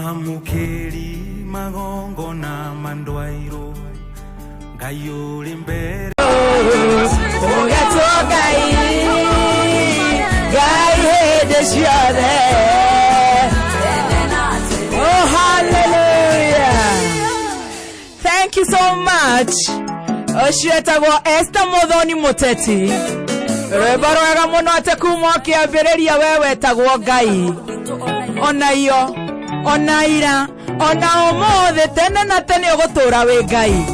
Mwamũkĩri magongona ma ndwairũ, Ngai ũrĩ mbere. Ũgetwo Ngai, Ngai hĩndĩ ciothe. Oh, hallelujah. Thank you so much. Ũcio etagwo Esther Muthoni Mũteti. Rwĩmbo rwega mũno atĩ kuma ũkĩambĩrĩria we wetagwo Ngai. Ona iyo, ona ira, ona ũmũthĩ tene na tene ũgũtũra wĩ Ngai.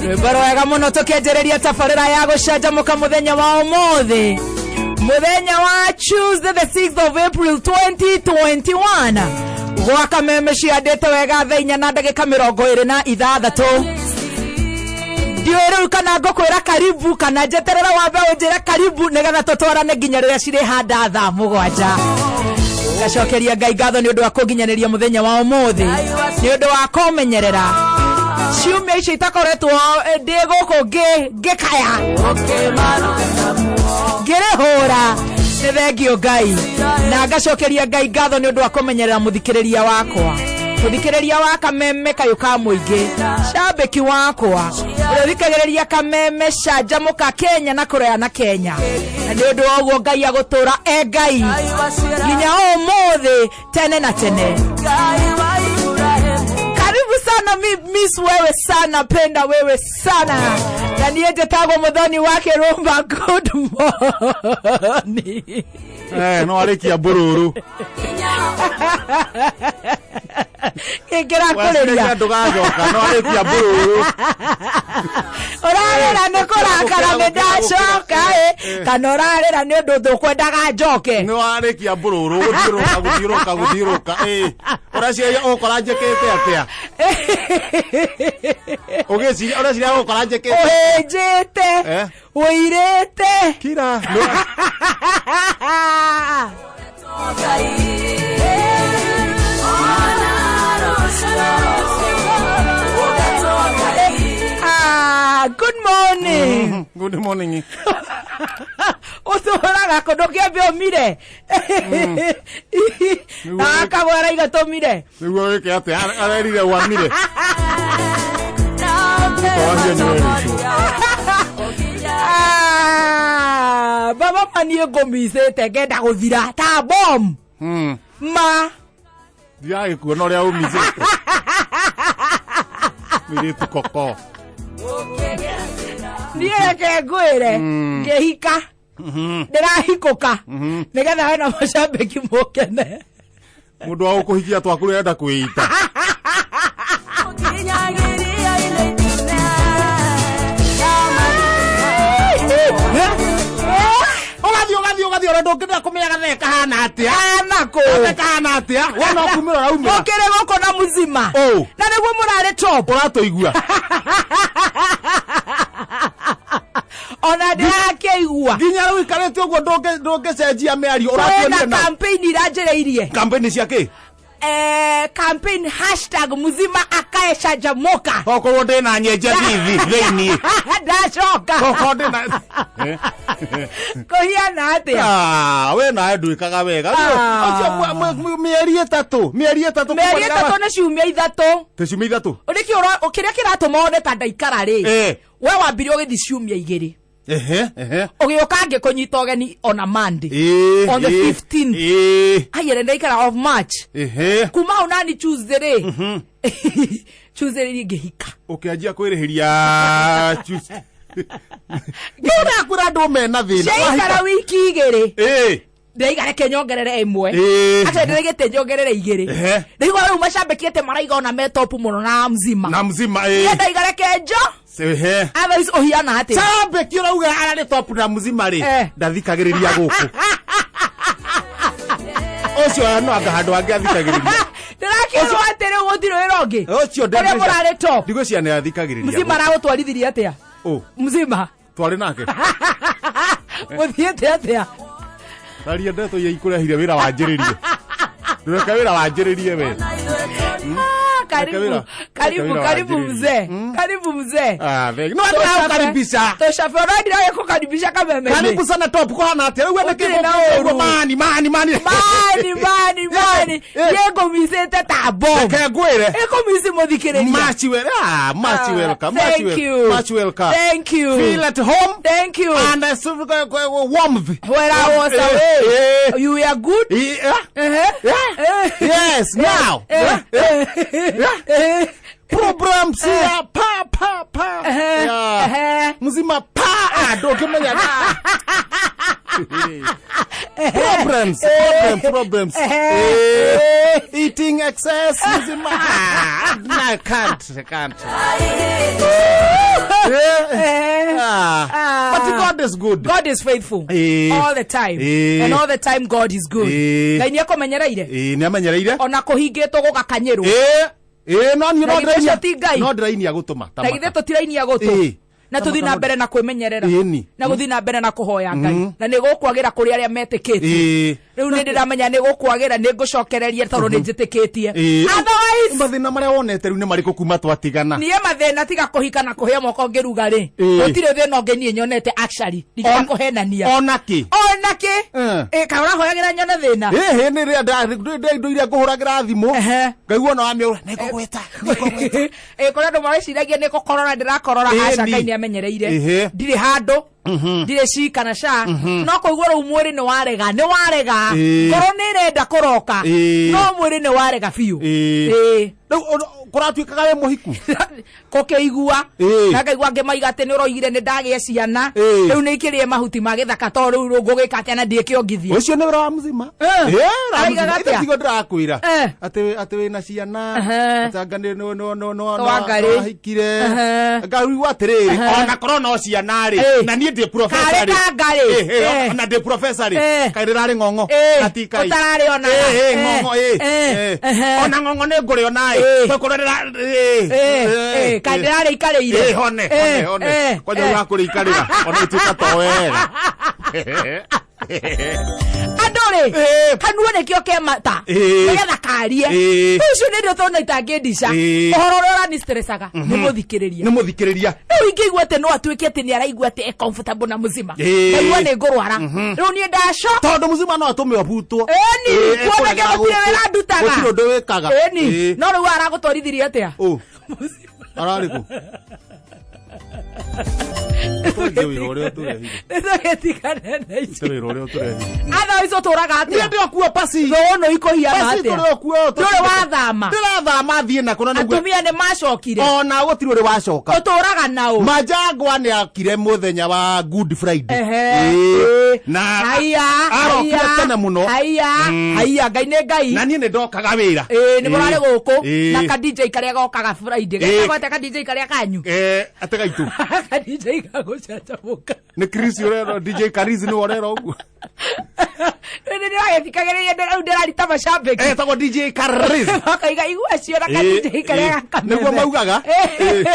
Rwĩmbo rwega mũno tũkĩanjĩrĩria tabarĩra ya gũcanjamũka mũthenya wa ũmũthĩ. Mũthenya wa Tuesday the 6th of April 2021 gwa Kameme ciandĩte wega thaa 4 na ndagĩka 26. Ndiũĩ rĩu kana ngũkwĩra karibu kana njeterere wambe ũnjĩre karibu nĩgetha tũtwarane nginya rĩrĩa cirĩhanda thaa 7. Ngacokeria Ngai ngatho nĩ ũndũ wa kũnginyanĩria mũthenya wa ũmũthĩ, nĩ ũndũ wa kũmenyerera ciumia icio itakoretwo ndĩ gũkũ ngĩkaya ngĩrĩhũra. Nĩ thengio Ngai, na ngacokeria Ngai ngatho nĩ ũndũ wa kũmenyerera mũthikĩrĩria wakwa, mũthikĩrĩria wa Kameme kayũ ka mũingĩ, cambĩki wakwa ũrĩa ũthikagĩrĩria Kameme canjamũka Kenya na kũraya na Kenya. Na nĩ ũndũ wa ũguo Ngai agũtũra e Ngai nginya ũmũthĩ tene na tene. Karibu sana, mi miss wewe sana, penda wewe sana, na niĩ njĩtagwo Mũthoni wa Kĩrũmba. Good morning. Eh, no arĩkia mbũrũrũ. Kĩngĩrakũrĩria. Ndũgacoka, no arĩkia mbũrũrũ. Ũrarĩra nĩ kũrakara nĩ ndacoka ĩ, kana ũrarĩra nĩ ũndũ ndũkwendaga njoke? Nĩ warĩkia mbũrũrũ, gũthiũrũka gũthiũrũka gũthiũrũka, ĩ ũreciria ũgũkora njĩkĩte atĩa? Ũgĩciria, ũreciria ũgũkora njĩkĩte? Ũhĩnjĩte. Eh? Ũirĩte. Kira. Ah, good morning. Good morning. Ũtũraga kũndũ kĩambe ũmire na akagwara igatũmire. Nĩguo wĩke atĩa? Arerire wamire. Twaria nĩwerĩtwo. Ah, baba maniĩ ngũmicĩte ngenda gũthira ta bom. Ma. Ndiragĩkuona ũrĩa ũmicĩte. Mũirĩtu koko. Niĩ reke ngwĩre, ngĩhika ndĩrahikũka nĩgetha wena macambĩki mũkene. Mũndũ wa gũkũhikia twaku ũrenda kwĩita. Ũgathiĩ ũgathiĩ ũgathiĩ ũrĩa ndũngĩenda kũmenya gathee kahana atĩa. Anakũ. Gathee kahana atĩa? We no kumĩra ũraumĩra. Mũkĩrĩ gũkũ na mũzima. Ũ. Na nĩguo mũrarĩ top. Ũratũigua. Ona ndĩrakĩigua. Nginya rĩu ikarĩte ũguo ndũngĩcenjia mĩario. Kwĩna Ũratuonire na campaign iranjĩrĩirie. Campaign cia kĩ? Campaign hashtag mzima akae canjamuka. Okorwo ndĩna nyenje thithi thĩiniĩ. Ndacoka. Okorwo ndĩna Kũhiana atĩa? Ah, we nawe ndwĩkaga wega. Ah. Ũcio mĩeri 3, mĩeri 3. Mĩeri 3 nĩ ciumia 3. Tĩ ciumia 3. Nĩkĩ kĩrĩa kĩratũma one ta ndaikara rĩ? We wambire ũgĩthiĩ ciumia 2. Ehe ehe. Ũgĩũka ngĩkũnyita ũgeni ona Monday. On the 15th. Ayere ndaikara of March. Kuma hau nani Tuesday rĩ? Tuesday rĩ ngĩhika. Ũkĩanjia kwĩrĩhĩria Tuesday. Nĩũrakwĩra andũ mena thĩna. Ciaikara wiki 2. Ndĩraiga reke nyongerere 1. Atĩ ndĩraigĩte nyongerere 2. Ndĩraigua rĩu macambĩkĩte maraiga ona me top mũno na mzima. Na mzima. Niĩ ndaiga reke njo. Otherwise ũhiana atĩa? Cambĩki ũrauga ararĩ top na mzima rĩ. Ndathikagĩrĩria gũkũ. Ũcio no anga handũ hangĩ athikagĩrĩria. Ndĩrakĩrwo atĩ rĩu gũtirĩ wĩra ũngĩ. Ũcio Ũrĩa mũrarĩ top. Ndigwĩciria nĩ athikagĩrĩria. Mzima aragũtwarithirie atĩa? Ũ. Mzima. Twarĩ nake. Mũthiĩte atĩa? Tharia ndeto iria ikũrehire wĩra wanjĩrĩrie. Ndũreke wĩra wanjĩrĩrie we. Karibu, Wĩra. karibu, Wĩra karibu wanjĩrĩria. mzee, karibu mzee. Ah, thank- no ndĩraũkaribisha. Toshafe ũrendire gũkaribisha kameme. Karibu sana top kũhana atĩa rĩu wende Gũtirĩ na ũru. mani mani mani Mani, mani, mani. Eh. Yengũmicĩte ta bomu. Reke ngwĩre. Ĩkũmici mũthikĩrĩria. Much well, ah, much Ah, welcome, much thank wel- you. much welcome. Thank you. Feel at home Thank you. and warmth. Where I was Eh, away. eh. You were good. Eh, Uh-huh. yeah. Yes, now. Eh. Yeah. Yeah. Eh. Programs here, pa pa pa. Eh. Yeah. Eh. Mzima pa ah, ndũngĩmenya na. Problems, problems, problems. Eh. Eh, eating excess mzima. Ah, I can't, I can't. Eh. Eh. Ah. Ah. But God is good. God is faithful Eh. all the time Eh. and all the time God is good. Eh. Ngai nĩekũmenyereire Ĩĩ nĩ amenyereire. ona kũhingĩtwo gũgakanyĩrwo Ĩĩ ĩĩ no niĩ Na no githĩ ũcio ndĩrainia ti Ngai? no ndĩrainia gũtũma ta na githĩ maka. tũtirainia gũtũ Ĩĩ. na tũthiĩ na mbere na kwĩmenyerera Ĩni. na gũthiĩ na mbere na kũhoya Ngai na nĩ gũkwagĩra kũrĩ arĩa metĩkĩtie Ĩĩ. rĩu nĩ ndĩramenya nĩ gũkwagĩra nĩ ngũcokereria tondũ nĩ njĩtĩkĩtie Ĩĩ. otherwise mathĩna marĩa wonete rĩu nĩ marĩkũ kuma twatigana niĩ mathĩna tiga kũhika na kũhĩa moko ngĩruga rĩ Ĩĩ. gũtirĩ thĩna ũngĩ niĩ nyonete actually ndiga kũhenania ona kĩ ona kĩ Eh. Ĩ, kaĩ ũrahoyagĩra nyone thĩna ĩhĩ nĩ rĩrĩa indo iria ngũhũragĩra thimũ Ehe. ngaigua ona wamĩũra nĩngũgwĩta nĩngũgwĩta Ĩ, kũrĩ andũ mareciragia nĩ gũkorora ndĩrakorora Ĩni. aca Ngai nĩ amenyereire Ĩhĩ. ndirĩ handũ ndirĩ ci kana ca no kũigua rĩu mwĩrĩ nĩ warega nĩ warega Ĩĩ. ngoro nĩ ĩrenda kũroka Ĩĩ. no mwĩrĩ nĩ warega biũ Ĩĩ. Ĩĩ. rĩu kũratuĩkaga wĩ mũhiku kũkĩigua Ĩĩ. na ngaigua angĩ maiga atĩ nĩ ũroigire nĩ ndagĩa ciana Ĩĩ. rĩu nĩ ikĩrĩe mahuti ma gĩthaka to rĩu ngũgĩka atĩa na ndiĩkĩongithie ũcio nĩ wĩra wa mũzima Eh. Ĩĩ, wĩra wa Araigaga mũzima. atĩa? Ithe tiguo ndĩrakwĩra Eh. atĩ atĩ wĩna ciana Ehe. atĩ anga nĩ Twangarĩ. wahikire Ehe. ngaigua atĩrĩrĩ ona korwo no ciana rĩ Ĩĩ. na niĩ ndĩ professor Karĩ rĩ kangarĩ. Ĩĩ, ĩĩ, Eh. ona ndĩ professor rĩ Eh. kaĩ rĩrarĩ ng'ong'o Ĩĩ. Na ti kai. Ũtararĩonaga. Ĩĩ, ĩĩ, Eh. ng'ong'o ĩĩ. Eh. Ĩĩ. Ehe. ona ng'ong'o nĩ ngũrĩona ĩ Ĩĩ. tokorwo rĩra ĩĩ. Ĩĩ, Ĩĩ, ĩĩ, kaĩ ĩĩ. ndĩrarĩikarĩire Ĩĩ, hone Ĩĩ, hone hone ĩĩ, kwanja ĩĩ. ũrakũrĩikarĩra ona ituĩka to wega andå rä Ĩĩ. kanuo nä kä o kemata Ĩĩ. nä getha karie Ĩĩ. å cio nä ndä tona itangä ndica Ĩĩ. å horo å rä a åranistressaga nä må thikä rä ria nĩ mũthikĩrĩria rä u ingä igua atä no atuä ke atä nä araigua atä e comfortable na må cima Ĩĩ. ngaigua nä ngå rwara rä u niä ndaco tondå mũcima no atũme ũbutwo Ĩni, kuoneke gũtirĩ wĩra ndutaga. gũtirĩ ũndũ wĩkaga ĩni Ĩĩ. no rä u aragå twarithirie atä a Ũ, ararĩ kũ Twenje wĩra ũrĩa ũtũrehire. nä tå gä tigane na icio Tũte wĩra ũrĩa ũtũrehire. atha icio tå raga Niĩ atä ndĩ okuo pasi thå nå ikåhiana pasi atä tũrĩ okuo ndå rä wathama ndĩrathama thiĩ nakũ na nĩguo atumia nä macokire ona gũtirĩ ũrĩ wacoka å tå raga naå Majangwa nĩ akire mũthenya wa Good Friday Ehe. Ĩĩ. na haiya arokire tene mũno haiya haiya ngai nä ngai na niĩ nĩ ndokaga wĩra ĩĩ nä må rarä gå kå Ĩĩ. na ka DJ karĩa gokaga Friday Ĩĩ. getagwo atĩa ka DJ karĩa kanyu Eh, ate gaitũ ka DJ gagũcanjamũka nĩ Chris ũrero DJ Karizi nĩwe ũrero ũguo nĩ ndĩragĩthikagĩrĩria rĩu ndĩrarita macambĩki etagwo DJ Karizi makaiga igua cio na ka Ĩĩ, DJ karĩa ĩĩ. gakameme Nĩguo maugaga. Ĩĩ.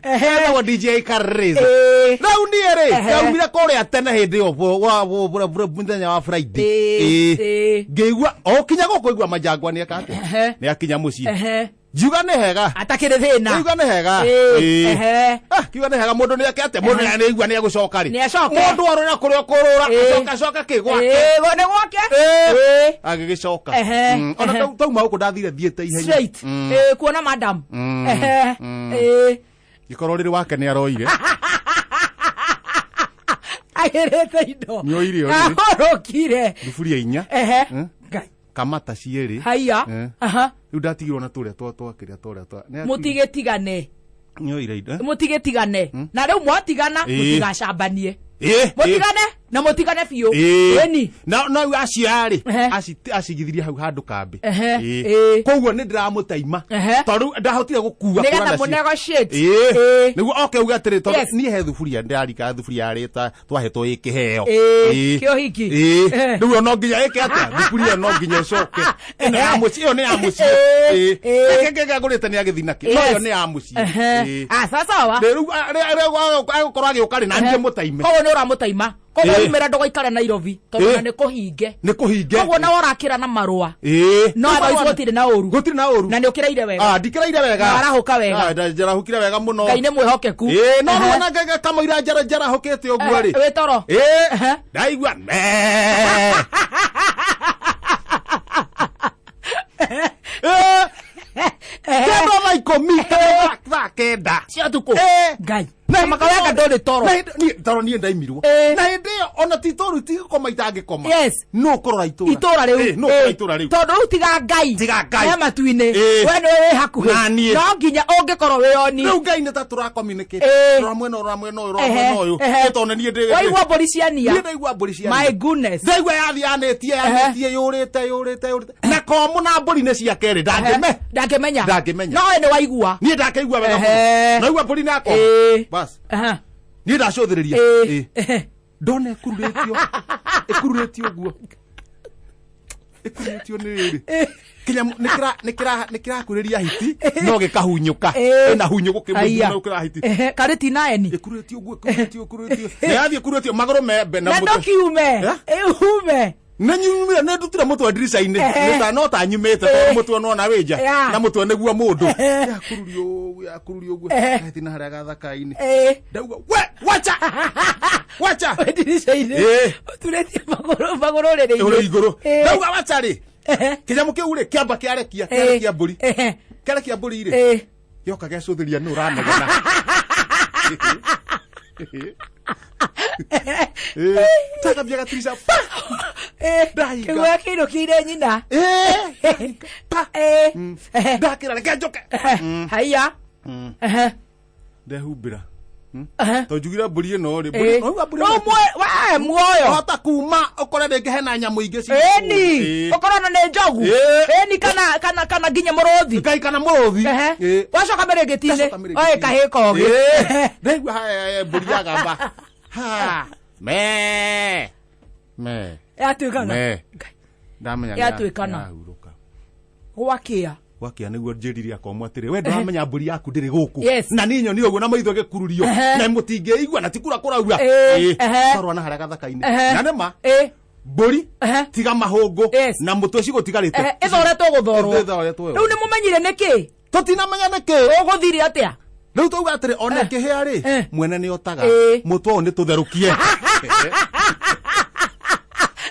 Etagwo DJ Karizi Ĩĩ. rĩu niĩ rĩ Ehe. ndaumire kũrĩa tene hĩndĩ ĩyo mũthenya wa Friday Ĩĩ, Ĩĩ. ĩĩ. ngĩigua o kinya gũkũ igua Majangwa nĩ eka atĩa Ehe. nĩ akinya mũciĩ Ehe. ngiuga nĩ hega atakĩrĩ thĩna ngiuga nĩ hega Ĩĩ, Ĩĩ. ehe. Ah, kiuga nĩ hega mũndũ nĩ eke atĩa mũndũ nĩ aigua nĩ egũcoka rĩ Nĩ acoke. mũndũ arũra kũrĩa ũkũrũra Ĩĩ. acoka acoka kĩ gwake Ĩĩ, nĩ gwake Ĩĩ. Ĩĩ. agĩgĩcoka Ehe, ona ehe. tauma gũkũ ndathire thiĩte ihenya straight Ĩĩ, kuona madam Ehe. Ĩĩ. gĩkorwo rĩrĩ wake nĩ aroire agĩrĩte indo Nĩoire ũrĩrĩ. ahorokire thuburia inya ehe Eh? ngai kamata cierĩ haiya Eh. aha rĩu ndatigirwo na tũrĩa twa twakĩrĩa tũrĩa twa nĩ atigire- mũtigĩtigane nĩoire indo eh? mũtigĩtigane na rĩu mwatigana Ĩĩ. mũtigacambanie Ĩĩ, mũtigane na mũtigane biũ ĩĩ. ĩni na no acio arĩ Ehe. acigithirie hau handũ kambĩ Ehe, Ĩĩ. ĩĩ. koguo nĩ ndĩramũtaima Ehe. tondũ ndahotire gũkua nĩgetha kũra nacio. mũnegotiate Ĩĩ. Ĩĩ. nĩguo oke uge atĩrĩ tondũ Yes. niĩ he thuburia ndĩrarika thuburia yarĩ twahetwo ĩ kĩheo Ĩĩ, Ĩĩ. kĩohiki. Ĩĩ. Ehe. rĩu ĩyo no nginya ĩke atĩa thuburia ĩyo no nginya ĩcoke ĩno ya mũciĩ ĩyo nĩ ya mũciĩ Ĩĩ, Ĩĩ. ĩĩ. Gĩkĩ kĩngĩ ngũrĩte nĩ agĩthiĩ nakĩo no Yes. ĩyo nĩ ya mũciĩ Ehe. Ĩĩ. Ah, sawa sawa rĩu agũkorwo agĩũka rĩ na niĩ mũtaime koguo nĩ ũramũtaima Koguo Ĩĩ. umĩra ndũgaikare Nairobi tondũ Ĩĩ. na nĩ kũhinge. Nĩ kũhinge. Koguo nawe ũrakĩra na marũa. Ĩĩ. No otherwise gũtirĩ na ũru. Gũtirĩ na ũru. Na nĩ ũkĩraire wega. Ah, ndikĩraire wega. Na warahũka wega. Ah, njarahũkire wega mũno. Ngai nĩ mwĩhokeku. Ĩĩ, no Ehe. rĩu ona kamũira njarahũkĩte ũguo rĩ. Wĩ toro. Ĩĩ. Ehe. Ndaigua mee. Ĩĩ. Kenda thaa 10 kana thaa 9. Cia ũtukũ. Ĩĩ. Ngai. Na Na makawega ndũrĩ toro. Na hĩndĩ- niĩ- toro niĩ ndaimirwo. Ĩĩ. Na hĩndĩ ĩyo ona ti tũru ti gũkoma itangĩkoma. Yes. Nũ ũkũrora itũra. Itũra rĩu. Ĩĩ, nũ ũkũrora Ĩĩ. itũra rĩu. Tondũ rĩu tiga Ngai. Tiga Ngai. He matu-inĩ. Ĩĩ. We nĩwe wĩ hakuhĩ. Na niĩ. No nginya ũngĩkorwo wĩ oni. Rĩu Ngai nĩ ta tũra communicate. Ĩĩ. Rora mwena ũyũ, rora mwena ũyũ, rora Ehe, mwena ũyũ. ehe. Nĩ tondũ niĩ ndĩ. Waigua mbũri ciania. Niĩ ndaigua mbũri ciania. My goodness. Ndaigua yathiĩ yanĩtie yanĩtie yũrĩte yũrĩte yũrĩte. Na komũ na mbũri nĩ ciake rĩ ndangĩme. Ndangĩmenya. Ndangĩmenya. No we nĩ waigua. Niĩ ndakĩigua wega Ehe. mũno. Naigua mbũri nĩ akoma. Ĩĩ. Bas. Aha. Niĩ ndacũthĩrĩria. Ĩĩ. Ĩĩ. Ehe. Ndona ĩkururĩtio. Ĩkururĩtio ũguo. Ĩkururĩtio nĩ rĩrĩ. Kinya nĩ kĩrakurĩria hiti no gĩkahunyũka. Ĩĩ. Ĩna hunyũkũ Haiya. kĩmwe kĩra hiti. Ehe, karĩ ti naeni. Ĩkururĩtio ũguo ĩkururĩtio ĩkururĩtio. Na yathiĩ ĩkururĩtio magũrũ membe na Na mũtwe. ndũkiume. Eh? Ĩume. Nĩ nyumire nĩ ndutire mũtwe ndirica-inĩ. Ehe. Nĩ ta no ta nyumĩte tondũ mũtwe nona wĩ nja. Yeah. Na mũtwe nĩguo mũndũ. Ehe. Yakururio ũguo yakururio ũguo. Ehe. Yathiĩ na harĩa gathaka-inĩ. Ĩĩ. Ndauga we wacha. Wacha. Wĩ ndirica-inĩ. Ĩĩ. Ũturĩtie magũrũ ũrĩrĩ-inĩ. Ũrĩ igũrũ. Ĩĩ. Ndauga wacha rĩ. Ehe. Kĩnyamũ kĩu rĩ kĩamba kĩarekia Ĩĩ. kĩarekia mbũri. Ehe. Kĩarekia mbũri rĩ. Ĩĩ. Gĩoka gĩacũthĩria nĩ ũranegena. Ĩĩ. Tagambia gatirica pa. Ĩĩ. Ndahinga. Kĩguoya kĩinũkĩire nyina. Ĩĩ. Pa. Ĩĩ. Ehe. Ndakĩra reke njoke. Ehe. Haiya. Ehe. Ndehumbĩra. Ehe. Tondũ njugire mbũri ĩno rĩ. Ĩĩ. Mbũri mbũri No we muoyo. Hota kuma ũkore rĩngĩ hena nyamũ ingĩ ci. Ĩni. Ũkorwo na nĩ njogu. Ĩĩ. Ĩni kana nginya mũrũthi. Ngai kana mũrũthi. Ehe. Ĩĩ. Wacoka mĩrĩngĩti-inĩ. Ndacoka mĩrĩngĩti-inĩ. Oĩ kahĩĩ kogĩ. Ĩĩ. Ndaigua haya mbũri yagamba. Ha. Me. Me. Yatuĩkana. Me. Ndamenya nĩ Yatuĩkana. yahurũka. Gwakĩa. Gwakĩa nĩguo njĩrire akomwo atĩrĩ we ndũramenya mbũri yaku ndĩrĩ gũkũ Yes. na niĩ nyoni ũguo na maitho gĩkururio Ehe. na mũtingĩigua na ti kura kũraura Ĩĩ, ehe. twarwa na harĩa gathaka-inĩ Ehe. na nĩma Ĩĩ. mbũri Ehe. tiga mahũngũ Yes. na mũtwe cigũtigarĩte Ehe, ĩthoretwo gũthorwo. Ĩthoretwo Rĩu nĩ mũmenyire nĩkĩ? Tũtinamenya nĩkĩ. Ũgũthire atĩa? Rĩu twauga atĩrĩ ona ĩkĩhĩa rĩ Eh. mwene nĩ otaga Ĩĩ. mũtwe ũyũ nĩ tũtherũkie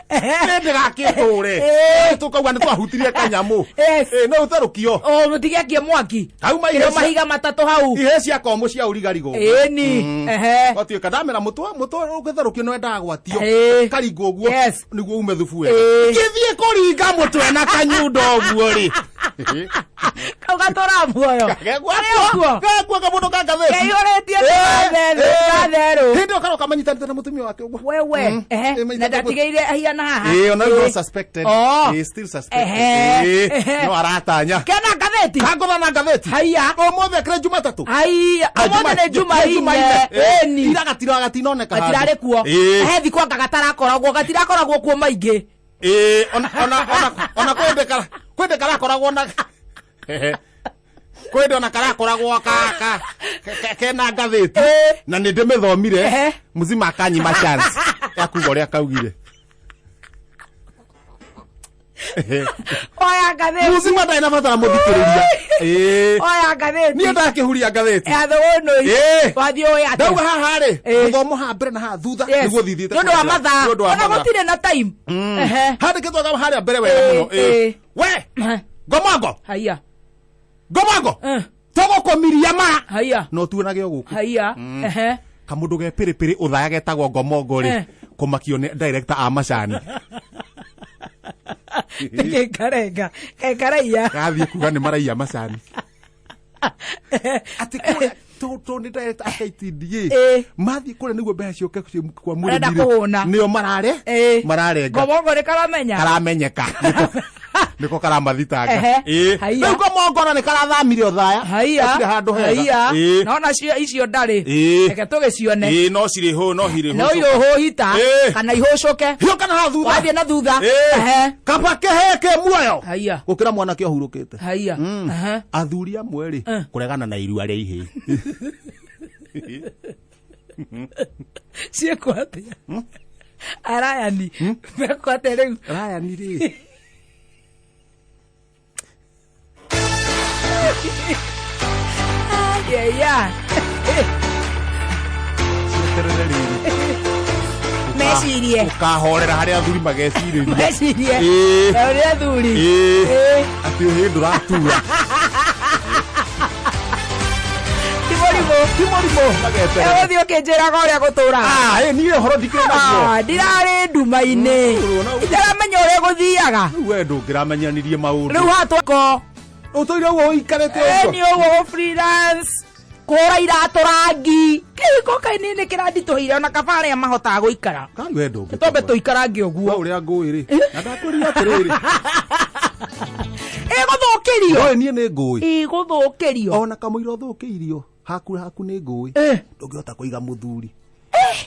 nĩ ndĩgakĩhũre Ĩĩ. tũkauga nĩ twahutirie kanyamũ Yes. Ĩĩ, no ũtherũkio O mũtigĩakie mwaki. Hau ma Kĩrĩ mahiga matatũ hau. ihe cia komũ cia ũrigarigo Ĩni. Ehe. watuĩka ndamera mũtwe ũgĩtherũkio nĩ wendaga gwatio Ĩĩ. karingwo ũguo Yes. nĩguo ume thubu wega Ĩĩ. kĩthiĩ kũringa mũtwe na kanyundo ũguo rĩ Kau gatũra muoyo. Karĩ ũguo. Gakua kamũndũ ka ngathĩti Keihũrĩtie Ĩĩ. tũgatherũ. Hĩndĩ ĩyo karoka manyitanĩte na mũtumia wake ũguo Wewe. Mm. Ehe. Ĩĩ, Na manyitanĩte ndatigĩire ahiana haha. Ĩĩ, ona rĩu no Ĩĩ. suspected. Oh. Ĩĩ, still suspected. Ehe. Ĩĩ, Ehe. no aratanya Kena ngathĩti. kangũtha na ngathĩti Haiya. ũmũthĩ akĩrĩ jumatatũ Haiya. Ah, Ũmũthĩ nĩ Jumanne. Jumanne. Ĩĩ. Ĩni. Ira gatinoneka handũ. Gatirarĩ kuo. Ĩĩ. He thikũ anga gatarakoragwo gatirakoragwo kuo maingĩ. Ĩĩ, ona kwĩndĩ karakoragwo na kwĩndĩ ona karakoragwo kena ngathĩti Ĩĩ. na nĩ ndĩmĩthomire Ehe. mzima akanyima chance ya kuga ũrĩa kaugire. Oya ngathĩti. Mzima ndarĩ na bata na mũthikĩrĩria. Ĩĩ. Oya ngathĩti. Niĩ ndakĩhuria ngathĩti. Ya thũgũnũi. Ĩĩ. Wathiĩ ũĩ atĩa? Ndauga haha rĩ Ĩĩ. mũthomo haha mbere na haha thutha Yes. nĩguo thithĩte Nĩ ũndũ wa mathaa. Nĩ ũndũ wa Ona mathaa. gũtirĩ na time. Ehe. Handĩkĩtwo harĩa mbere wega Ĩĩ, mũno. Ĩĩ. ĩĩ. We ngomongo Haiya. ngomongo Eh. tũgũkũmiria ma Haiya. no tuonage o gũkũ. Haiya. Ehe. Kamũndũ ge pĩrĩpĩrĩ ũthaya getagwo ngomongo rĩ Eh. kũmakio nĩ director a macani. Nĩkĩ karenga? Kaĩ karaiya. Gathiĩ kuga nĩ maraiya macani atĩ kũrĩa tũ nĩ director a KTDA Ĩĩ. mathiĩ kũrĩa nĩguo mbeca ciũke kwa Marenda mũrĩmi rĩ, kũhũna. nĩo marare Ĩĩ. mararenga. Ngomongo nĩ karamenya. Karamenyeka nĩko karamathitanga. Ehe. Ĩĩ. Haiya. Rĩu ngomongona nĩ karathamire ũthaya. Haiya. Gũtirĩ handũ hega. Haiya. Ĩĩ. Nona icio ndarĩ. Ĩĩ. Reke tũgĩcione. Ĩĩ, no cirĩ hũ no hirĩ No irũhũhita Ĩĩ. kana ihũcũke. Hiũka na haha thutha. Wathiĩ na thutha. Ĩĩ. Ehe. Kaba kĩhĩ kĩ muoyo Haiya. gũkĩra mwanake ũhurũkĩte. Haiya. Ehe. Athuri amwe rĩ Eh. kũregana na irua rĩa ihĩĩ. Ciĩkwo atĩa? Arayani mekwate rĩu. Ryan rĩ. Yeah. Cieterere rĩrĩ. Mecirie. Ũkahorera harĩa athuri magecirĩria. Mecirie. Ĩĩ. Ũrĩa athuri. Ĩĩ. Ĩĩ. Atĩ ũhĩ ndũratura. Ti mũrimũ. Ti mũrimũ mageterera. Egũthiĩ ũkĩnjĩraga ũrĩa gũtũraga. Ah, ĩ niĩ ũhoro ndikĩrĩ naguo. Ah, ndirarĩ nduma-inĩ. Itaramenya ũrĩa gũthiaga. Rĩu we ndũngĩramenyanirie maũndũ. Rĩu haha twako. Ũtũire ũguo ũikarĩte ũguo. Ĩni ũguo gũ freelance. Kũhũra iratũ rangi. Kĩhiko kainini kĩranditũhĩire ona kaba arĩa mahotaga gũikara. Kai we ndũngĩ. Twambe tũikarange ũguo. We ũrĩa ngũĩ rĩ. Na ndakwĩrire atĩrĩrĩ. Ĩgũthũkĩrio. Oe niĩ nĩ ngũĩ. Ĩgũthũkĩrio. Ona kamũira ũthũkĩirio haku haku nĩ ngũĩ. Ndũngĩhota kũiga mũthuri.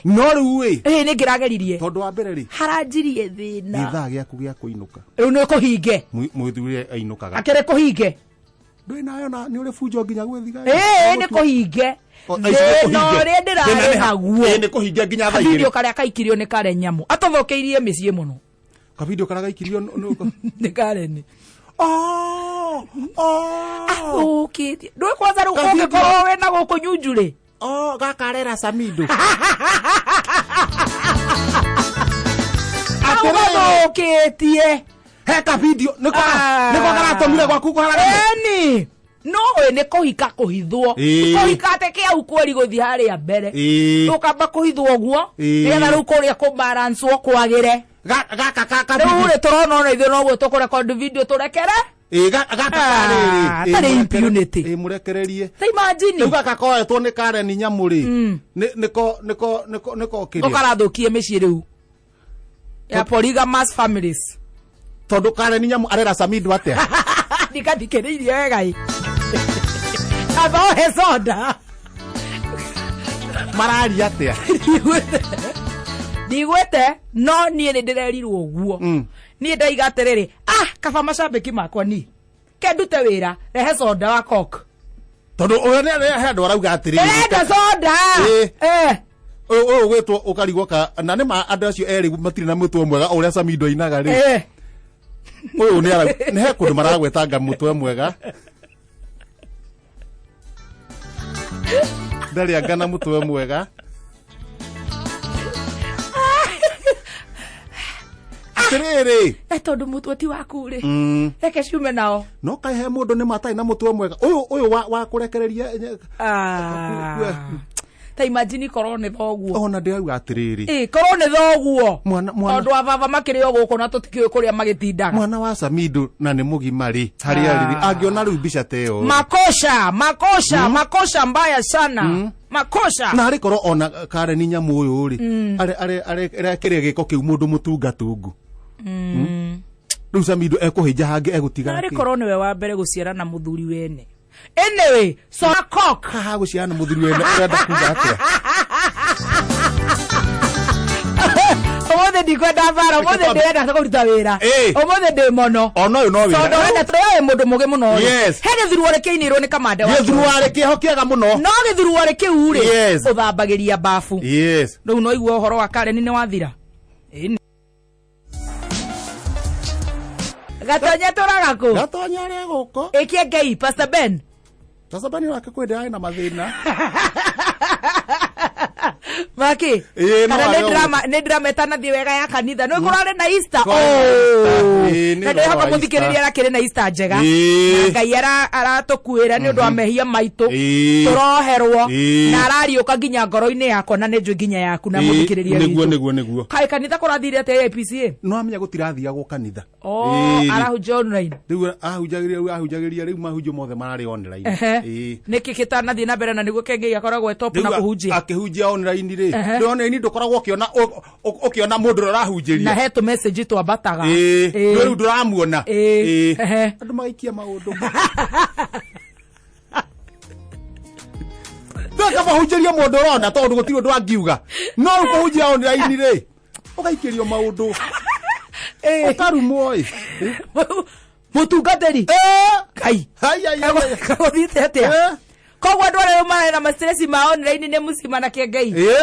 No rĩu ĩ. Ĩ nĩ ngĩrageririe. Tondũ wa mbere rĩ. Haranjirie thĩna. Gĩthaa gĩaku gĩa kũinũka. Rĩu nĩ kũhinge. Mũthuri ainũkaga. Akĩrĩ kũhinge. Ndũĩ nayo na nĩ ũrĩ bunjo nginya gwĩthiga. Ĩ nĩ kũhinge. Thĩna ũrĩa ndĩrarĩ naguo. Ĩ nĩ kũhinge nginya thaa Kabidio igĩrĩ. karĩa kaikirio nĩ kare nyamũ. Atũthũkĩirie mĩciĩ mũno. Kabidio karĩa gaikirio nĩ kareni. Oh, oh. Athũkĩtie. Ndũĩ kwanza rĩu Kabidio. ũngĩkorwo wĩna gũkũ Nyunju rĩ. Oh, gakarera Samido. Athũkĩtie. He kabidio nĩko nĩko karatũmire gwaku kũharagania. Ĩni. No ĩ nĩ kũhika kũhithwo. Ĩĩ. Kũhika atĩ kĩau kweri gũthiĩ harĩa mbere. Ĩĩ. Ũkamba kũhithwo ũguo. Ĩĩ. Nĩgetha rĩu kũrĩa kũbalancwo kwagĩre. Gaka ka ka Rĩu rĩ tũrona ona ithuĩ noguo tũkũrekondi video tũrekere. Ĩ gaka Ah, karĩrĩ. tarĩ impunity. Ĩ mũrekererie. Ta imagine. Rĩu gaka koetwo nĩ Karen nyamũ rĩ. Nĩko nĩko nĩko nĩko kĩrĩa. Ũkarathũkie mĩciĩ rĩu. Ya polygamous families. Tondũ Karen nyamũ arera Samido atĩa? Ndikathikĩrĩirie wega ĩ. Amba ũhe soda. Mararia atĩa? Ndigwĩte no niĩ nĩ ndĩrerirwo ũguo. Niĩ ndaiga atĩrĩrĩ, ah kaba macambĩki makwa niĩ. Ke ndute wĩra, rehe soda wa Coke. Tondũ ũyũ nĩ he andũ arauga atĩrĩrĩ. Ndĩrenda soda. Ĩĩ. Eh. Ũyũ ũyũ gwĩtwo ũkarigwo ka na nĩ ma andũ acio erĩ matirĩ na mũtwe mwega o ũrĩa Samido ainaga rĩ. Eh. Ũyũ nĩ ara nĩ he kũndũ maragwetanga mũtwe mwega. Ndarĩ anga na mũtwe mwega. Atĩrĩrĩ. Eh tondũ mũtwe ti waku rĩ. Reke ciume nao. No kaĩ he mũndũ nĩ matarĩ na mũtwe mwega. Ũyũ ũyũ wa kũrekereria Ah. Ta imagine korwo nĩ thoguo. Ona ndĩrauga atĩrĩrĩ. Ĩ korwo nĩ thoguo. Mwana mwana Tondũ a baba makĩrĩ o gũkũ na tũtikĩũĩ kũrĩa magĩtindaga. mwana wa Samido na nĩ mũgima rĩ harĩa rĩ angĩona rĩu mbica ta ĩyo. Makosha, makosha, makosha mbaya sana. Makosha. Na arĩ korwo ona Karen nyamũ ũyũ rĩ are are are arekĩrĩa gĩko kĩu mũndũ mũtungatungu. Rĩu Samido ekũhĩnja hangĩ egũtiga Narĩ kĩ? korwo nĩwe wa mbere gũciara na mũthuri wene. Anyway, so cock. Haha gũciara na mũthuri wene ũrenda kuga atĩa? Ũmũthĩ ndikwenda mbara, ũmũthĩ ndĩrenda kũruta wĩra. Ĩ. Ũmũthĩ ndĩ mono. Ona ũyũ no Tondũ wĩra. wenda tũrĩ mũndũ mũgĩ mũno rĩ. Yes. He gĩthuruarĩ kĩinĩirwo nĩ kamande wa. Gĩthuruarĩ kĩho kĩega mũno. No gĩthuruarĩ kĩu rĩ, Yes. ũthambagĩria bafu. Yes. Rĩu no igua ũhoro wa Karen nĩ wathira. Ĩni. Gatonya tũraga kũ? Gatonya arĩ gũkũ. Ĩkie Ngai, Pastor Ben. Sasa bani wake kwenda arĩ na mathĩna. Maki. Ĩĩ, no Kana arĩ nĩ o drama, nĩ drama ĩtanathiĩ wega ya kanitha. Nĩ kũrarĩ na Easter. Kũrarĩ na Easter. Oh. Ĩĩ, nĩ Na ndĩrehoka ũhoro wa mũthikĩrĩria Easter. arakĩrĩ na Easter njega. Ĩĩ. Na Ngai aratũkuĩra nĩ ũndũ wa mehia maitũ. Ĩĩ. Tũroherwo. Ĩĩ. Na arariũka nginya ngoro-inĩ yakwa na nĩ njũĩ nginya yaku na Ĩĩ, mũthikĩrĩria nĩguo witũ. nĩguo nĩguo. Kaĩ kanitha kũrathire atĩa APCA? No amenya gũtirathiagwo kanitha. Oh, Ĩĩ. arahunjia online. Rĩu ahunjagĩria rĩu ahunjagĩria rĩu mahunjio mothe mararĩ online. Ehe. Ĩĩ. Nĩkĩ gĩtanathiĩ na mbere na nĩguo Kengei akoragwo e top na Rĩu kũhunjia. akĩhunjia online rĩ. Ehe. Rĩu online ndũkoragwo ũkĩona ũkĩona mũndũ ũrĩa ũrahunjĩria. Na he tũ message twambataga. Ĩĩ. Ĩĩ. Rĩu ndũramuona. Ĩĩ. Ĩĩ. Ehe. Andũ magaikia maũndũ. Ndũka mahunjĩrie mũndũ ũrona tondũ gũtirĩ ũndũ angiuga. No rĩu kũhunjia online rĩ ũgaikĩrio maũndũ. Ĩĩ. Ũkarumwo ĩ. Mũtungatĩri. Ĩĩ. Ngai. Hai, hai, hai, hai. Gũthiĩte atĩa? Ĩĩ. Koguo andũ arĩa rĩu mararĩ na mastress ma online nĩ mũcima na kĩengei. Ĩĩ.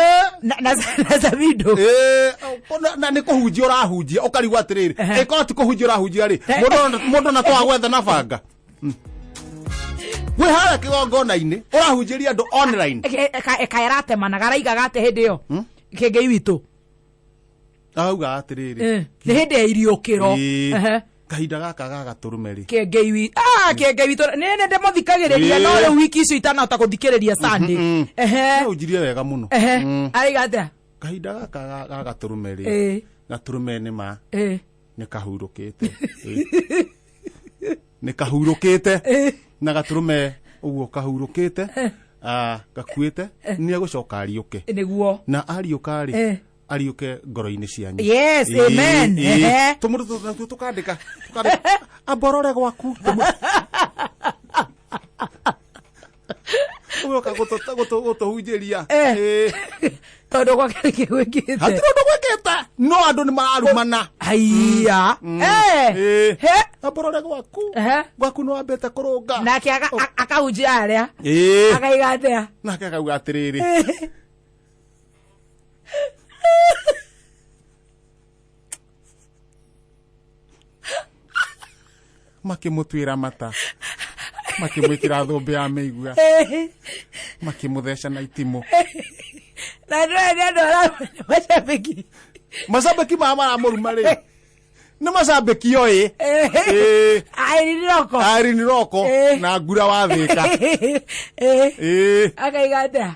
Na Samido. Ĩĩ, na nĩ kũhunjia ũrahunjia ũkarigwo atĩrĩrĩ, ĩkorwo ti kũhunjia ũrahunjia rĩ, mũndũ ona twaga gwetha na banga. Wĩ harĩa kĩgongona-inĩ ũrahunjĩria andũ online. Kaĩratemanaga araigaga atĩ hĩndĩ ĩyo kĩengei witũ. Auga atĩrĩrĩ, Nĩ hĩndĩ ya iriũkĩro. Ĩĩ, Ehe. kahinda gaka ga gatũrũme rĩ, Kĩengei witũ, ah, kĩengei witũ nĩ nĩ ndĩmũthikagĩrĩria, no rĩu wiki icio itanahota gũthikĩrĩria Sunday. Ehe. ahunjirie wega mũno. Ehe, araiga atĩa? Kahinda gaka ga gatũrũme rĩ, gatũrũme nĩ ma nĩ kahurũkĩte. Ĩĩ. Nĩ kahurũkĩte na gatũrũme ũguo kahurũkĩte, gakuĩte, nĩ egũcoka ariũke. Nĩguo. Na ariũka rĩ, ariũke ngoro-inĩ cianyu. Yes, amen. Ehe. Tũmũndũ natuo tũkandĩka amborore gwaku. Ũgoka gũtũhunjĩria. Tondũ gwake nĩkĩ gwĩkĩte? Hatirĩ ũndũ gwĩkĩte, no andũ nĩ mararumana. Haiya. Ĩĩ. Amborore gwaku. Gwaku nĩ wambĩte kũrũnga. Nake akahunjia arĩa akaiga atĩa? Nake akauga atĩrĩrĩ, makĩmũtuĩra mata, makĩmwĩkĩra thũmbĩ ya mĩigua, makĩmũtheca na itimũ. Na ndũĩ nĩ andũ aramenya macambĩki. Macambĩki maya maramũruma rĩ, nĩ macambĩki oĩ. Ĩĩ. Airini Roko. Irene Roko na ngura wa Thĩka. Ĩĩ. Akaiga atĩa?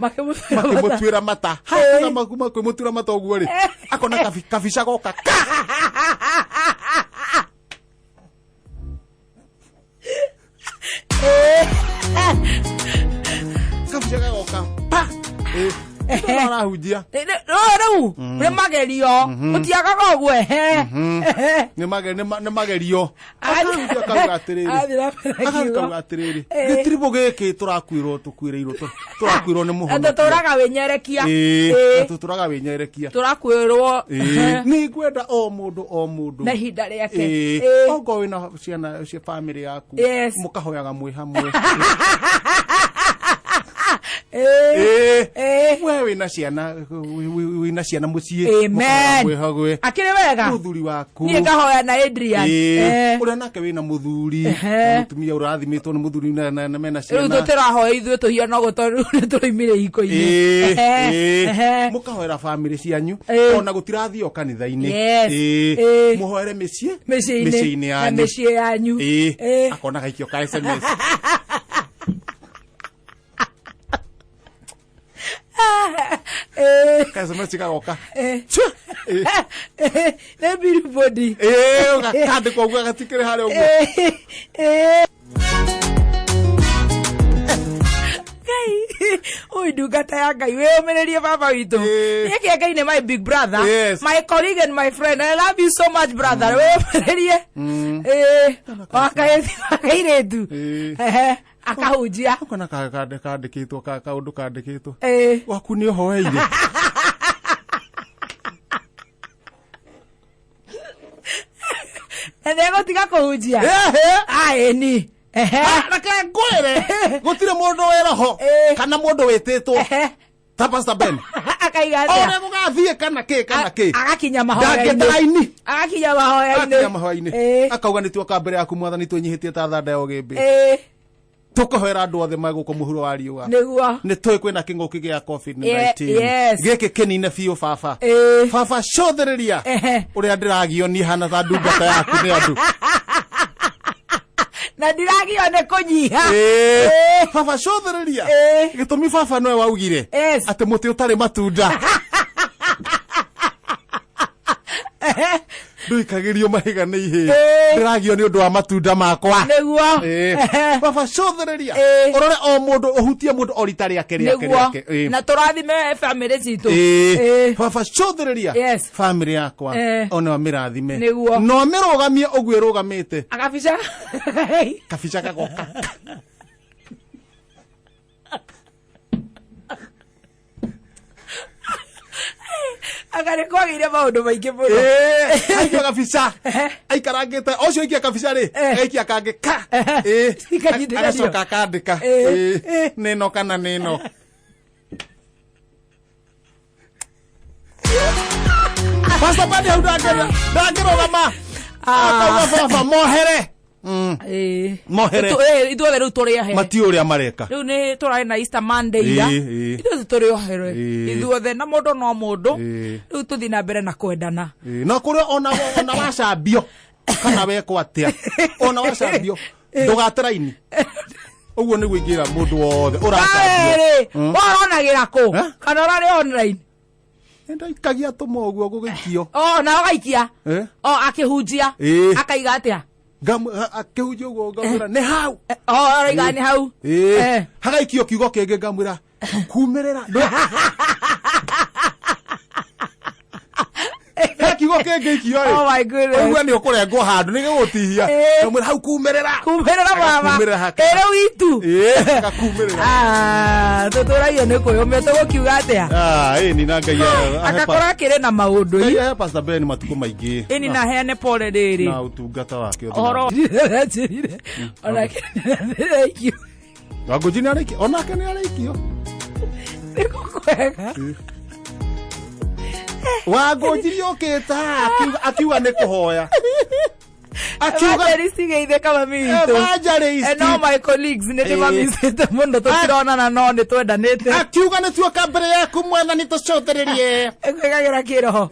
Makĩmũtuĩra mata. Makĩmũtuĩra mata. Hakuna makĩmũtuĩra mata ũguo rĩ, akona kabica goka ka. Kabica gagoka pa. Ĩĩ. Nĩ marahunjia. Rĩu nĩ magerio, ũtiagaga ũguo. Ehe. Nĩ magerio. Akahunjia akauga atĩrĩrĩ, Athiĩ na mbere akauga akiuga. atĩrĩrĩ, gĩtiribũ gĩkĩ tũrakuĩrwo, tũkuĩrĩirwo, tũrakuĩrwo nĩ Na mũhonokia. tũtũraga wĩnyerekia. Ĩĩ, Ĩĩ. na tũtũraga wĩnyerekia. Tũrakuĩrwo. Ĩĩ, nĩ ngwenda o mũndũ o mũndũ Na ihinda rĩake. Ĩĩ, Ĩĩ. ongorwo wĩna ciana cia bamĩrĩ yaku, Yes. mũkahoyaga mwĩ hamwe. Ĩĩ. Ĩĩ. Ĩĩ. We wĩna ciana, wĩna ciana mũciĩ, Amen. mũkahoyaga mwĩ hamwe. Akĩrĩ wega. Mũthuri waku. Niĩ ngahoya na Adrian. Ĩĩ, Eh. ũrĩa nake wĩna mũthuri Ehe. na mũtumia ũrathimĩtwo nĩ mũthuri na mena Rĩu ciana. tũtĩrahoya ithuĩ tũhiana ũguo tondũ nĩ tũroimire hiko-inĩ. Ĩĩ, Ehe, ĩĩ. ehe. Mũkahoera bamĩrĩ cianyu. Ĩĩ. Ona gũtirathiĩ o kanitha-inĩ. Yes. Ĩĩ. Ĩĩ. Mũhoere mĩciĩ mĩciĩ-inĩ mĩciĩ-inĩ na yanyu. mĩciĩ yanyu. Ĩĩ. Ĩĩ. Akona gaikio ka SMS. Ĩĩ. Ka SMS gagoka. Ĩĩ. Chua! Ĩĩ. Nĩ billboard. Ĩĩ, gakandĩkwo ũguo gatikĩrĩ harĩa ũguo. Ĩĩ. Ĩĩ. Ngai, ũyũ ndungata ya Ngai wĩyũmĩrĩrie baba witũ. Ĩĩ. Niĩ kĩa Ngai nĩ my big brother, Yes. my colleague and my friend. I love you so much, brother. Wĩyũmĩrĩrie. Ĩĩ. Wakairĩtu. Ĩĩ. Ehe, akahunjia. Akona kandĩkĩtwo kaũndũ kandĩkĩtwo. Ĩĩ. Waku nĩ ũhoeire. Na nĩegũtiga kũhunjia. Ehe. Aĩni. Ehe. Reke ngwĩre, gũtirĩ mũndũ wĩ roho Ĩĩ. kana mũndũ wĩtĩtwo Ehe. ta Pastor Ben. Akaiga atĩa? Ũrĩa gũgathiĩ kana kĩ kana kĩ. Agakinya mahoya-inĩ. Ndangĩte raini. Agakinya mahoya-inĩ. Akinya mahoya-inĩ. Ĩĩ. Akauga nĩ tuoka mbere yaku mwathani twĩnyihĩtie ta thanda ya ũgĩmbĩ. Ĩĩ. Tũkahoera andũ othe magũkũ mũhuro wa riũa. Nĩguo. Nĩ tũĩ kwĩna kĩng'ũki gĩa COVID-19. Yes. Gĩkĩ kĩnine biũ baba. Ĩĩ. Baba cũthĩrĩria Ehe. ũrĩa ndĩragio niĩ hana ta ndungata yaku nĩ andũ. Na ndiragio nĩ kũnyiha. Ĩĩ. Ĩĩ. Baba cũthĩrĩria. Ĩĩ. Gĩtũmi baba nowe waugire Yes. atĩ mũtĩ ũtarĩ matunda ndũikagĩrio mahiga nĩ ihĩĩ. Ĩĩ. Ndĩragio nĩ ũndũ wa matunda makwa. Nĩguo. Ĩĩ. Ehe. Baba cũthĩrĩria. Ĩĩ. Ũrore o mũndũ, ũhutie mũndũ o rita rĩake rĩake Nĩguo. rĩake. Ĩĩ. Na tũrathime bamĩrĩ citũ. Ĩĩ. Ĩĩ. Baba cũthĩrĩria Yes. bamĩrĩ yakwa, Ĩĩ. ona mĩrathime Nĩguo. na ũmĩrũgamie ũguo ĩrũgamĩte. Akabica. Kabica gagoka. Anga nĩ kwagĩire maũndũ maingĩ mũno. Aikia gabica aikarangĩte ũcio aikia kabica rĩ, agaikia kangĩ ka. Ikanyitithanio. Agacoka akandĩka. Nĩno kana nĩno. Pastor Badi hau ndangĩrũgama, akauga baba mohere. Mohere. Ithuothe rĩu tũrĩ ahere. Matiũ ũrĩa mareka. Rĩu nĩ tũrarĩ na Easter Monday ira. Ithuothe tũrĩ ohere. Ithuothe na mũndũ no mũndũ. Rĩu tũthiĩ na mbere na kwendana. Na kũrĩa ona wacambio kana wekwo atĩa, ona wacambio ndũgate raini. Ũguo nĩguo ingĩra mũndũ wothe ũracambio. Rĩ waronagĩra kũ? Eh? Kana ũrarĩ online? Ndaikagia tũmwe ũguo gũgĩikio. O na ũgaikia? Eh? O akĩhunjia? Akaiga atĩa? Akĩhunjia ũguo ngamwĩra nĩ hau. O araiga nĩ hau. Hagaikio kiugo kĩngĩ ngamwĩra kumĩrĩra. He kiugo kĩngĩ ikio rĩ. Oh my goodness. Ũigua nĩ ũkũrengwo handũ nĩ gĩgũtihia. Ngamwĩra hau kumĩrĩra. Kumĩrĩra baba. Agakumĩrĩra haka. Ĩ rĩu itu. Agakumĩrĩra. Ah, tũtũragio nĩ kwĩyũmia tũgũkiuga atĩa? Ah, ĩni na Ngai Akakorwo akĩrĩ na maũndũ. Ngai ahe Pastor Ben matukũ maingĩ. Ĩni na heane pole rĩrĩ. Na ũtungata wake ũthiĩ na Ũhoro njĩrire onake nĩaraikio. Wangũnji nĩ araikio, onake nĩ araikio. Nĩ gũkwega. Wangũnji nĩ okĩte haha akiuga nĩ kũhoya. Akiuga Evangelist geithĩka mami witũ. Evangelist. And all my colleagues nĩ ndĩmamicĩte mũno, tũtironana no nĩ twendanĩte. Akiuga nĩ tuoka mbere yaku mwathani tũcũthĩrĩrie. Ĩkwĩkagĩra kĩroho.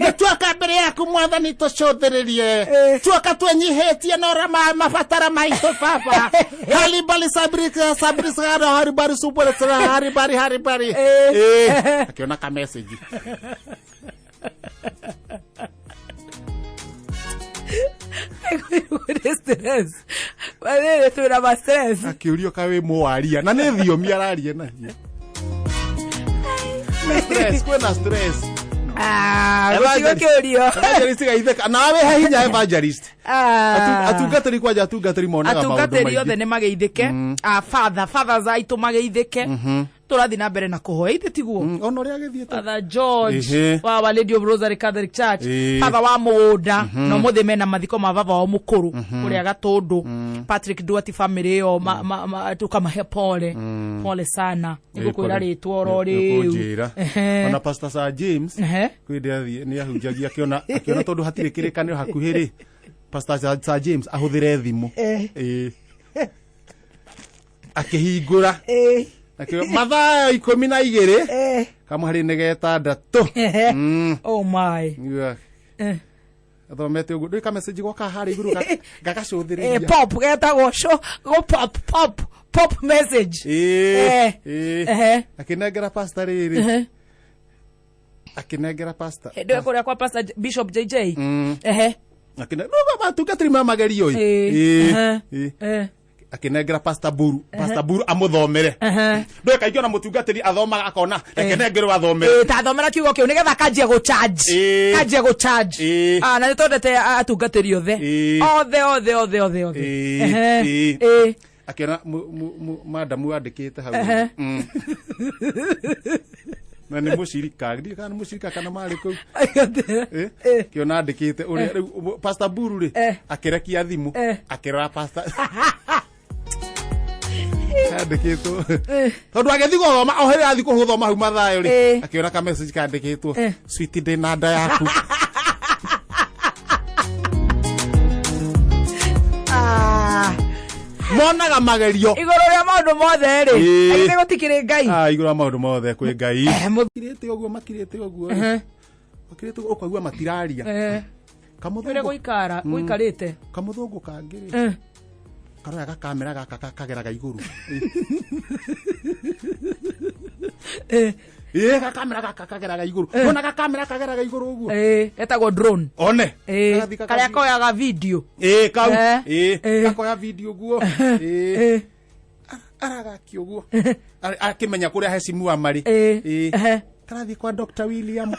Nĩ tuoka mbere yaku mwathani tũcũthĩrĩrie. Tuoka twenyihĩtie na ũrĩa mabatara maitũ baba. Haribari sabri sabri sagara haribari supere haribari haribari. Akiona ka message. Nĩ stress. Rĩrĩ twĩna ma stress. Akĩũrio ka wĩ mũwaria na nĩ thiomi araria nacio. Nĩ stress, kwĩna stress. Ah, gũtigo kĩũrio. Evangelist gaitheka nawe he hinya evangelist. Atungatĩri kwanja atungatĩri monaga maũndũ Atungatĩri othe maingĩ. nĩ mageithĩke. Ah, father fathers aitũ mageithĩke. Tũrathiĩ na mbere na kũhoya ithe tiguo. Ona ũrĩa agĩthiĩte. Father George wa Our Lady of Rosary Catholic Church, Father wa mũgũnda na ũmũthĩ mena mathiko ma baba wao mũkũrũ kũrĩa Gatũndũ, Patrick Duarte, family ĩyo tũkamahe pole pole sana. Nĩngũkwĩra rĩtwa oro rĩu. Nĩũkũnjĩra. Ona Pastor Sir James kwĩ ndĩ athiĩ nĩ ahunjagia akĩona tondũ hatirĩ kĩrĩkanĩro hakuhĩ rĩ, Pastor Sir James ahũthĩre thimũ. Akĩhingũra akĩuga mathaa 12 kamwe nĩ getandatũ. Oh my. Athomete ũguo ndũĩ ka message goka harĩa igũrũ gagacũthĩrĩria. Pop getagwo show go pop pop pop message. Akĩnengera pastor rĩrĩ, akĩnengera pastor. Hĩndĩ ĩyo kũrĩa kwa Pastor Bishop JJ. No matungatĩri ma magerio ĩ. Akĩnengera Pastor Buru, Pastor Buru amũthomere. Ndũĩ kaingĩ ona mũtungatĩri athomaga akona reke nengerwo athomere. Ta thomera kiugo kĩu nĩgetha kanjie gũ charge. Kanjie gũ charge. Ah, na nĩ twendete atungatĩri othe. Othe othe othe othe othe. Akĩona madamu andĩkĩte hau. Na nĩ mũcirika, ndiũĩ kana nĩ mũcirika kana marĩ kũu. Kĩona andĩkĩte ũrĩa rĩu Pastor Buru rĩ akĩrekia thimũ akĩrora pastor andĩkĩtwo tondũ agĩthiĩ gũthoma o hĩrĩ athiĩ gũthoma hau mathayo rĩ, akĩona ka message kandĩkĩtwo, "Sweet, ndĩ na nda yaku." Ah. Monaga magerio. Igũrũ rĩa maũndũ mothe rĩ, githĩ gũtikĩrĩ Ngai? Ah, igũrũ wa maũndũ mothe kwĩ Ngai. Makirĩte ũguo, makirĩte ũguo rĩ. Makirĩte ũguo ũkaigua matiraria. Ũrĩa Kamũthũngũ gũikara gũikarĩte. Kamũthũngũ kangĩ rĩ karoya gakamera gaka kageraga igũrũ. Gakamera gaka kageraga igũrũ, ona gakamera kageraga igũrũ ũguo. Getagwo drone. One. Gagathiĩ Karĩa koyaga video. Kau. Gakoya video ũguo. Aragakia ũguo akĩmenya kũrĩa hecimua marĩ. Karathiĩ kwa Dr. William.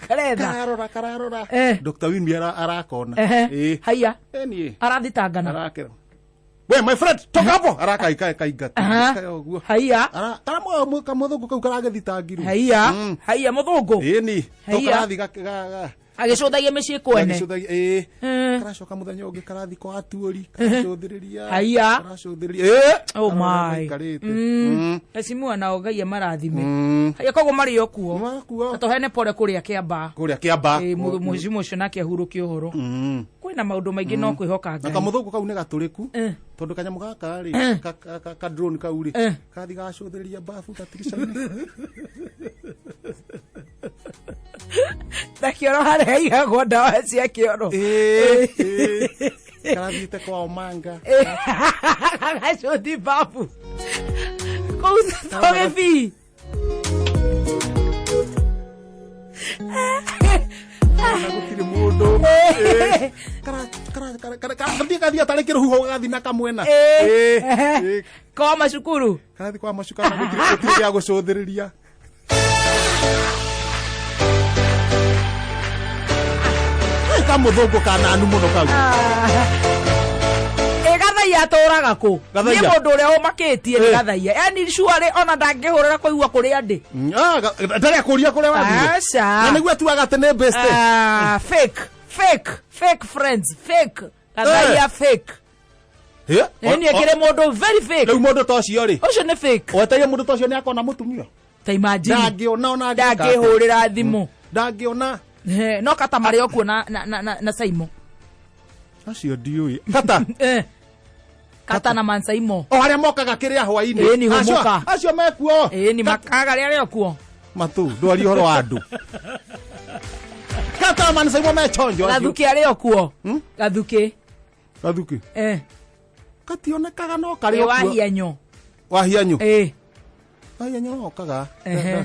Karetha. Kararora kararora. Dr. William arakona. Haiya. Niĩ Arathitangana. arakera we We my friend, toka hapo. Araka ikae kaingata. Ũguo. Haiya. Kara kamũthũngũ kau karagĩthitangirwo. Haiya. Haiya mũthũngũ. Ĩni. To Haiya. karathi ga Agĩcũthagia mĩciĩ kwene. gagĩcũthagia ĩĩ. Karacoka mũthenya ũngĩ karathi kwa atuũri karacũthĩrĩria. Haiya. Karacũthĩrĩria. Ĩĩ. Oh my. Karĩte. Heshimiwa nao Ngai amarathime. Haiya koguo marĩ o kuo. Makuo. Na tũheane pole kũrĩa Kĩambaa. Kũrĩa Kĩambaa. Ĩĩ, mũheshimiwa ũcio nake ahurũke ũhoro. Kwĩna maũndũ maingĩ no kwĩhoka Na Ngai. kamũthũngũ kau nĩ gatũrĩku. Eh. Tondũ kanyamũ gaka rĩ ka drone kau rĩ Eh. kathi gacũthĩrĩria bafu gatirica-inĩ. Na kĩoro harĩa haigagwo ndawa cia kĩoro. Ĩĩ, ĩĩ. Karathiĩte kwa Omanga. Gagacũthi babu. Kũu tũgĩbii. Na gũtirĩ mũndũ. Ĩĩ. Karathiĩ gathiĩ atarĩ kĩrũhuho gagathiĩ na kamwena. Ĩĩ, ĩĩ. Kwa macukuru. Karathiĩ kwa macuka na gũtirĩ gĩa gũcũthĩrĩria. Ĩ, kamũthũngũ kananu mũno kau. Ĩ Gathaiya atũraga kũ? Gathaiya? Niĩ mũndũ ũrĩa ũmakĩtie nĩ Eh. Gathaiya. Yani surely ona ndangĩhũrĩra kũigua kũrĩa ndĩ. Ndarĩ akũria kũrĩa wathire. Aca. Na nĩguo atuaga atĩ nĩ best. Ah, fake, fake, fake friends, fake. Gathaiya fake. Ĩ, Ĩ niĩ kĩrĩ mũndũ very fake. Rĩu mũndũ ta ũcio rĩ Ũcio nĩ fake. wetereire mũndũ ta ũcio nĩ akona mũtumia. Ta imagine. Ndangĩona ona angĩka atĩa. Ndangĩhũrĩra thimũ. Ndangĩona. No kata marĩ o kuo na Saimo. Acio ndiũĩ. Kata. Eh. Kata na Mansaimo. O arĩa mokaga kĩrĩa hwainĩ. Ĩ, ni hũmũka. Acio mekuo. Ĩ ni makaga rĩa rĩ o kuo. Matũ ndwarie ũhoro wa andũ. Kata mansaimo me chonjo acio. Gathuki arĩ o kuo. Gathuki. Gathuki. Eh. Kationekaga no karĩ Ĩ o kuo. wahianyo. Wahianyo. Ĩ. Wahianyo no okaga. Ehe.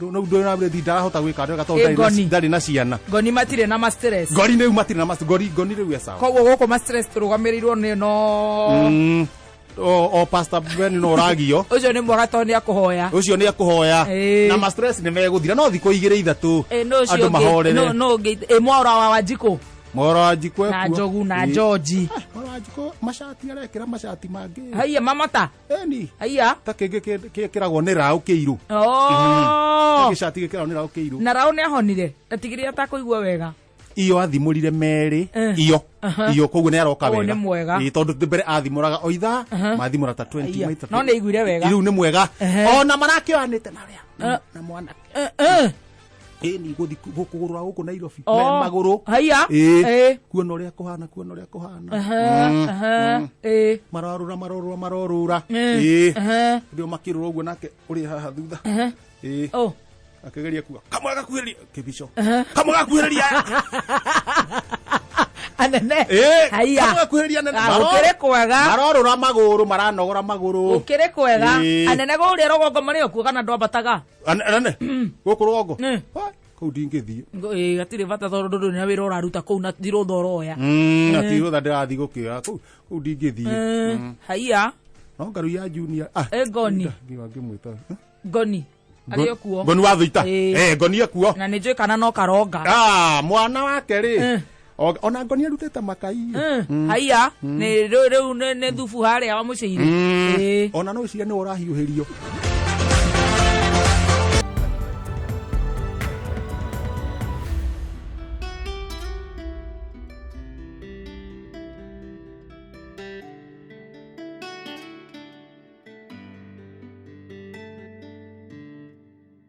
No ndå na ndarahota gwĩka wega tondũ Ĩ, ndarĩ na- ngoni. ndarĩ na ciana. Ngoni matirĩ na ma stress. Ngori rĩu matirĩ na mas ngori ngoni rĩu e sawa. Koguo gũkũ ma stress tũrũgamĩrĩirwo nĩ no. O Pastor Ben no ũragio. Ũcio nĩ mwega tondũ nĩ akũhoya. Ũcio nĩ akũhoya. Ĩ. Na ma stress nĩ megũthira no thikũ igĩrĩ ithatũ. Ĩ no ũcio Andũ ũngĩ. mahorere. No ũngĩ. Ĩ mwaũra wa Wanjikũ. Mworo wa Njikũ Na ekuo. Njogu na Ĩ. George. Mworo wa Njikũ macati arekĩra macati mangĩ. Haiya mamata. Ĩni. Haiya. Ta kĩngĩ gĩkĩragwo nĩ raũ kĩirũ. Oh. Gĩcati gĩkĩragwo nĩ raũ kĩirũ. Na Raũ nĩ ahonire. Ndatigire atakũigua wega. Iyo athimũrire merĩ. Eh. Iyo. Iyo koguo nĩ aroka Koguo wega. nĩ mwega. Ĩ, tondũ mbere athimũraga o ithaa mathimũra ta 20 Haiya. maita. No nĩ aiguire wega. Rĩu nĩ mwega. Ehe. Ona marakĩoyanĩte na arĩa na mwanake. Eh. Ĩni gũthi kũgũrũra gũkũ Nairobi. Oh. Me magũrũ. Haiya. Ĩ. Ĩ. Kuona ũrĩa kũhana, kuona ũrĩa kũhana. Aha. Ĩ. Marorũra marorũra marorũra. Eh. Ĩ. Aha. Ndio makĩrũra ũguo nake ũrĩ haha thutha. Ĩ. Oh. Akĩgeria kuga kamwe gakuhĩrĩria kĩbico. Kamwe gakuhĩrĩria. Anene. Ĩ. Haiya. Kamwe gakuhĩrĩria nene. Ah, gũkĩrĩ kwega. Marorũra magũrũ maranogora magũrũ. Gũkĩrĩ kwega. Ĩ. Anene kũrĩa rũgongo marĩ o kuo kana ndwambataga. Anene. Gũkũ rũgongo. Mm. Ai, Kũu ndingĩthiĩ. Ĩ gatirĩ bata tondũ ndũrĩ na wĩra ũraruta kũu na ti rũtha ũroya. Na ti rũtha ndĩrathiĩ gũkĩoya kũu kũu ndingĩthiĩ. Haiya. No ngaru ya junior. Ah. Ĩ ngoni. Ngiwa ngĩmwĩta. Ngoni. Arĩ o kuo. Ngoni wa Thũita. Ĩ. Eh, ngoni ekuo. Na nĩ njũĩ kana no karonga. Ah, mwana wake rĩ. Eh. Ona ngoni arutĩte makai. Haiya. Nĩ rĩu rĩu nĩ thubu harĩa wa mũciĩ-inĩ. Ĩ. Ona no ũcirie nĩ ũrahiũhĩrio.